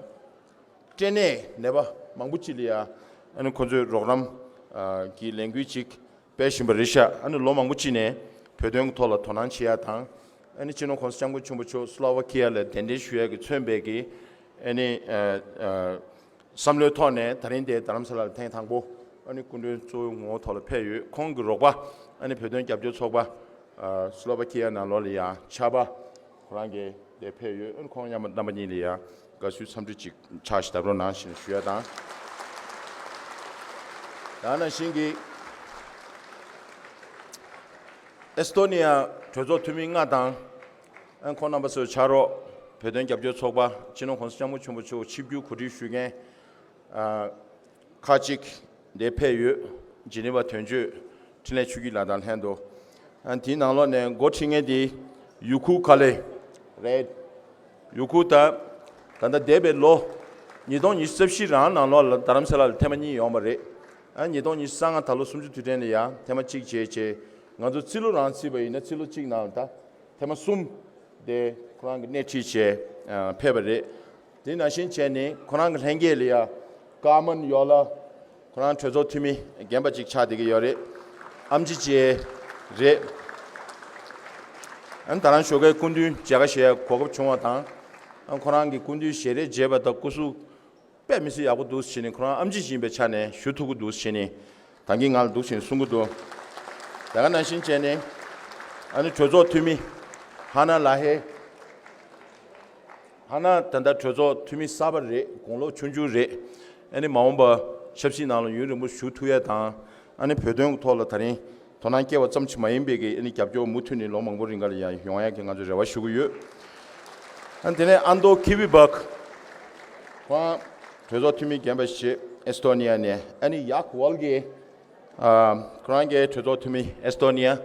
སྐྲན་ནད་ནད་པ་མང་པོ་ཅིག་ལ་ཡ་ཨ་ནི་ཁོ་ཚོས་རོགས་རམ་ཨ་གྱི་ལས་འགུལ་ཅིག་སྤེལ་བཞིན་པ་རེད་ཤག་ཨ་ནི་ལོ་མང་པོ་ཅིག་ནས་བོད་དོན་གྱི་ཐོག་ལ་དོ་སྣང་བྱེད་ཡ་དང་། ཨ་ནི་སྤྱི་ནོར་༧གོང་ས་༧སྐྱབས་མགོན་ཆེན་པོ་མཆོག་སི་ལ་ཝ་ཁི་ཡ་ལ་གདན་འདྲེན་ཞུ་ཡ་གི་མཚོན་པའི་གི་ཨ་ནི་ཨ་ཨ་བསམ་བློའི་ཐོག་ནས་ད་རིང་དེ་རྡ་རམ་ས་ལ་ལ་ཐེངས་དང་པོ་ཨ་ནི་སྐུ་མགྲོན་གཙོ་བོའི་ངོ་བོ་ཐོག་ལ་ཕེབས་ཡོད། ཁོང་གི་རོགས་པ་ཨ་ནི་བོད་དོན་རྒྱབ་སྐྱོར་ཚོགས་པ་ཨ་སི་ལོ་ཝ་ཁི་ཡ་ནང་ལོགས་ལ་ཡང་ཆར་པ་ཁོ་རང་གིས་དེ་ཕེབས་ཡོད། ཨ་ནི་ཁོང་མཉམ་པ་རྣམ་པ་གཉིས་ལ་ཡང་དགའ་བསུའི་འཚམས་འདྲི་ཅིག་ཕྱག་ཞིག་བརྡབ་རོགས་གནང་ཞེས་ཞུ་ཡ་དང་། ད་ནང་བཞིན་གྱི་ཨེ་སི་ཐོ་ནི་ཡ་གྲོས་ཚོགས་འཐུས་མི་ལྔ་དང་། ཨ་ཁོང་རྣམ་པ་ཚོའི་ཕྱག་རོགས་བོད་དོན་རྒྱབ་སྐྱོར་ཚོགས་པ་སྤྱི་ནོར་༧གོང་ས་༧སྐྱབས་མགོན་ཆེན་པོ་མཆོག་ཆིབས་བསྒྱུར་གོ་སྒྲིག་ཞུ་མཁན་ཨ་ཁག་ཅིག་འདིར་ཕེབས་ཡོད། ཇི་ནི་ཝ་དོན་གཅོད་འཕྲིན་ལས་ཆོས་སྐྱིད་ལགས་དང་ལྷན་དུ། ཨ་དེའི་ནང་ལོགས་ནས་འགོ་ཁྲིད་མཁན་དེ་ཡུ་ཁུ་ཁ་ལེ་རེད། ཡུ་ཁུ་ད་ད་ལྟ་འདས་པའི་ལོ་ཉིས་སྟོང་ཉི་ཤུ་རྩ་བཞི་རང་ནང་ལོགས་ལ་རྡ་རམ་ས་ལ་ལ་ཐེངས་མ་གཉིས་ཡོང་བ་རེད། ཨ་ཉིས་སྟོང་ཉི་ཤུ་རྩ་ལྔ་ད་ལོ་གསུམ་བཅུ་དུས་དྲན་ལ་ཡང་ཐེངས་མ་གཅིག་བྱས་བྱས། ང་ཚོ་རྩིས་ལོ་རང་རྩིས་པ་ཡིན་ན་རྩིས་ལོ་གཅིག་ནང་ལ་ད་ཐེངས་མ་གསུམ་དེ་ཁོ་རང་གིས་སྣེ་ཁྲིད་བྱས་ཨ་ཕེབས་པ་རེད། དེ་ནང་བཞིན་བྱས་ནས་ཁོ་རང་གི་ལྷན་རྒྱས་ལ་ཡ་ཀར་མན་ཡོ་ལ་ཁོ་རང་གྲོས་ཚོགས་འཐུས་མི་རྒན་པ་ཅིག་ཆགས་བསྡད་ཀྱི་ཡོད་རེད། ཨམ་ཆི་ཅེ་རེད། ཨ་ནི་ད་རང་ཞོགས་ཀའི་སྐུ་མདུན་མཇལ་ཁ་བཞེས་ཡ་གོ་སྐབས་བྱུང་བ་དང་། ཨ་ཁོ་རང་གི་སྐུ་མདུན་ཞལ་རས་མཇལ་བ་དང་སྐུ་གཟུགས་དཔེ་མི་སྲིད་ཡག་པོ་འདུག་ཟེར་ནས། ཁོ་རང་ཨམ་ཆི་ཅིག་ཡིན་པའི་ཆ་ནས་ཞུ་ཐུབ་ཀྱི་འདུག་ཟེར་ནས་ད་གིན་ང་ལ་འདུག་ཟེར་ནས་གསུང་གི་འདུག་དེ་ག་ནང་བཞིན་བྱས་ནས་ཨ་ནི་གྲོས་ཚོགས་འཐུས་མི་ཧ་ན་ལ་ཧེ། ཧ་ན་ད་ལྟ་གྲོས་ཚོགས་འཐུས་མི་གསར་པ་རེད། དགུང་ལོ་ཆུང་ཆུང་རེད། ཨ་ནི་མ་འོངས་པ་ཆབ་སྲིད་ནང་ལ་ཡུན་རིང་པོ་བཞུགས་ཐུབ་ཡ་དང་། ཨ་ནི་བོད་དོན་གྱི་ཐོག་ལ་ད་རིང་དོ་སྣང་སྐྱེ་བ་ཙམ་ཞིག་མ་ཡིན་པའི་གི་ཨ་ནི་རྒྱབ་སྐྱོར་མུ་མཐུད་ནས་ལོ་མང་པོ་རིང་ག་ལ་ཡང་ཡོང་ཡ་གི་ང་ཚོས་རེ་བ་ཞུ་གི་ཡོད། ཨ་ནི་དེ་ནས་ཨན་དོ་ཁི་བི་བག་ཁོང་གྲོས་ཚོགས་འཐུས་མི་རྒན་པ་ཞིག་ཨེ་སི་ཐོ་ནི་ཡ་ནས། ཨ་ནི་ཡག་ཝལ་གི་ཨ་ཁོ་རང་གི་གྲོས་ཚོགས་འཐུས་མི་ཨེ་སི་ཐོ་ནི་ཡ།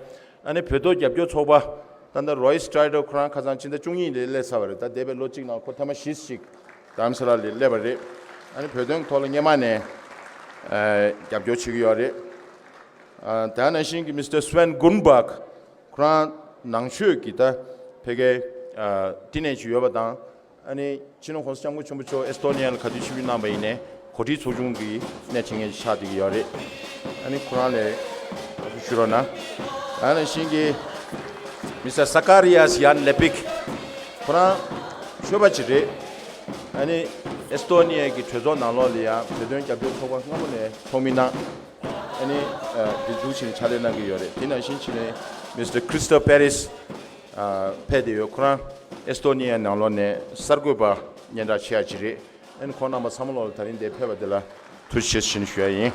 ཨ་ནི་བོད་ཐོག་རྒྱབ་སྐྱོར་ཚོགས་པ་ད་ལྟ་རོའི་སི་ཊི་རའི་ཌལ་ཁོ་རང་ཁ་སང་ཕྱི་ཟླ་བཅུ་གཉིས་ལ་སླེབས་ཚར་བ་རེད། ད་འདས་པའི་ལོ་གཅིག་ནང་ཁོ་ཐེངས་མ་བཞི་ཞིག་རྡ་རམ་ས་ལ་ལ་སླེབས་པ་རེད། ཨ་ནི་བོད་དོན་ཐོག་ལ་སྔོན་མ་ནས་ཨ་རྒྱབ་སྐྱོར་བྱེད་ཀྱི་ཡོད་རེད། ཨ་དེ་ནང་བཞིན་གྱི་Mister Sven Gunbak ཁོ་རང་ནང་ཆོས་ཀྱི་ད་ཕ་གིའི་ཨ་བསྟི་གནས་ཅིག་ཡོད་པ་དང་། ཨ་ནི་སྤྱི་ནོར་༸གོང་ས་༸སྐྱབས་མགོན་ཆེན་པོ་མཆོག་ཨེས་ཏོ་ནི་ཡ་ལ་ག་དུས་ཆིབས་བསྒྱུར་གནང་པ་ཡིན་ནའི་གོ་སྒྲིག་ཚོགས་ཆུང་གི་གནས་ཆེན་ངན་ཅིག་ཆགས་བསྡད་ཀྱི་ཡོད་རེད། ཨ་ནི་ཁོ་རང་ལ་ཞུ་རོགས་གནང་། ཨ་ནང་བཞིན་གྱི་Mister Sakarias Jan Lepik ཁོ་རང་ཆོས་པ་ཅིག་རེད། ཨ་ནི་ཨེས་ཏོ་ནི་ཡ་གི་གྲོས་ཚོགས་ནང་ལོགས་ལ་ཡང་བོད་དོན་རྒྱབ་སྐྱོར་ཚོགས་པ་སྔ་མོ་ནས་ཚོགས་མི་གནང་། ཨ་ནི་ཨ་འདི་འདུག་ཕྱིན་ཕྱག་ལས་གནང་གི་ཡོད་རེད། དེ་ནང་བཞིན་ཕྱིན་ནས་Mister Christo Paris ཨ་ཕེབས་བསྡད་ཡོད། ཁོ་རང་ཨེས་ཏོ་ནི་ཡའི་ནང་ལོགས་ནས་གསར་འགོད་པ་སྙན་གྲགས་ཆེ་ཡ་ཅིག་རེད། ཨ་ནི་ཁོང་རྣམ་པ་ཚང་མ་ལོག་ལ་ད་རིང་འདིར་ཕེབས་པ་འདི་ལ་ཐུགས་རྗེ་ཆེ་ཞུ་ཞུ་ཡ་ཡིན།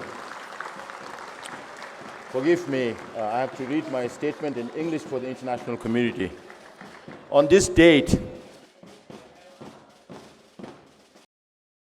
Forgive me, uh, I have to read my statement in English for the international community. On this date,